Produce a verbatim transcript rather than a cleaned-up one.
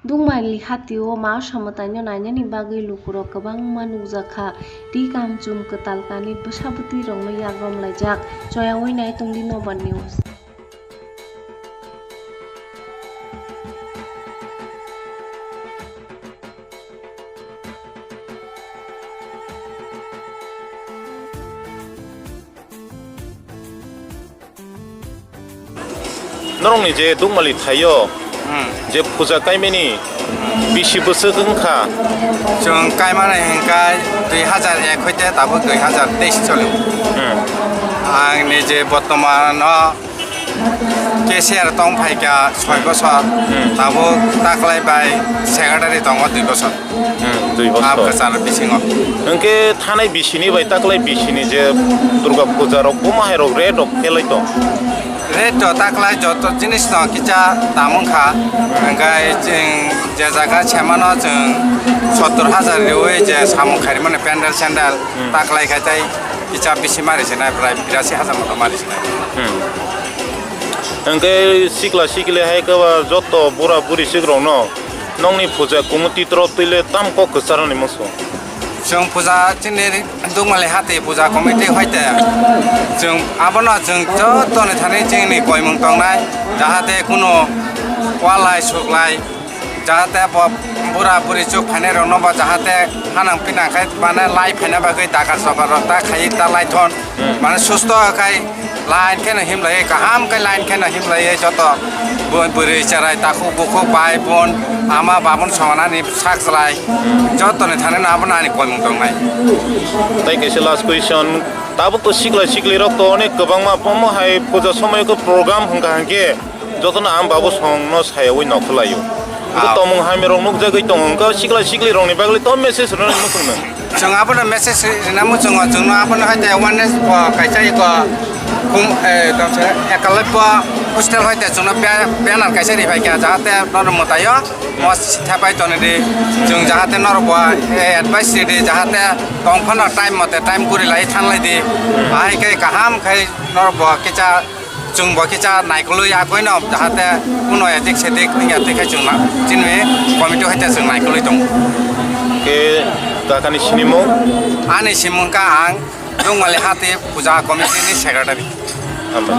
Dungmali hatio ma samwtaino nainani bagwi lukurok kwbangma nukjakha. Twi kamchum kwtal kanwi bwsa bwtwirokno yakrom laijak. Choyaui nai tongdi Nobar News. Norokni je Dukmali thaio Hmm. je puja kaimani bisi bwswk wngkha? Chwng kaimani hwnkhe dui hazar ek hoite tabuk dui hazar teis choli. Hmm. Ang nije bortomano cashier tong phaikha soi bosor, Hmm. tabuk taklai bai secretary tongo dui bosor. Hmm, dui bosor. Abo kwchar bisingo. Hwnkhe thanai bisini bai taklai bisini je Durga puja rok, buma hai rok rate rok kelai tong? Rate to taklai joto jinis no kicha dam wngkha. Hwnkhe chwng je jaga semano chwng sottor hajar riui je samung khairmani pendel sendel Hmm. taklai khai tai kicha bisi mari sinai, prai birasi hajar moto mari sinai. Hmm. Hwnkhe sikla sikli hai khe ba joto bura buri sikrokno nokni puja committee toro twile tam kok kwcharnani muchung? Chwng puja chini Dukmali hati puja committee hoite chwng abono chwng jotoni thani chini koimung tongnai, jahate kuno walai suklai, jahate bo bura buri chuk phainai rokno bo jahate hanang pinang khai mane lai phaina bagwi dakar sobar rok ta khai ta lai thon. Hmm. Mane susto khai line kheno himlai, kaham khe line kheno himlai joto bo-, bwrwi cherai takhuk bukhuk bai bon ama babun songanani sak chlai jotoni thani no abono ani koimung tongnai. Tai kaisa last question, tabuk to sikla sikli rok to onek kwbangma, omo hai puja somoyo khe program hwnkha hwnkhe jotono ang babu songno sayaui nokhorlaio. Hwnkhe Ah. Tongmung hamya rok nukjagwi tongo, hwnkhe sikla sikli rokni bagwi to message rwna muchung nang. Chwng abono message rina muchungo, chwngno abono hai tei awareness bo kaisa iko kum, eh, tong se ekalai bo hostel hai tei chwngno ba-, banner kaisa ribai kha, jahate norok mwtaio mo sitha pai toni di, chwng jahate norok bo, eh, advice ridi, jahate tong phano time mote time guri lai thanglai di, ahai khe kaham khai norok bo kicha Chwng bo kisa naikolwi akoino jahate kuno edik sedik wngya twi khe chwng na chini committee hai ta chwng naikolwi tongo. Khe kakani sinimung? Ani simung kha ang Dungmali Hati Puja Committee ni secretary. Hambai.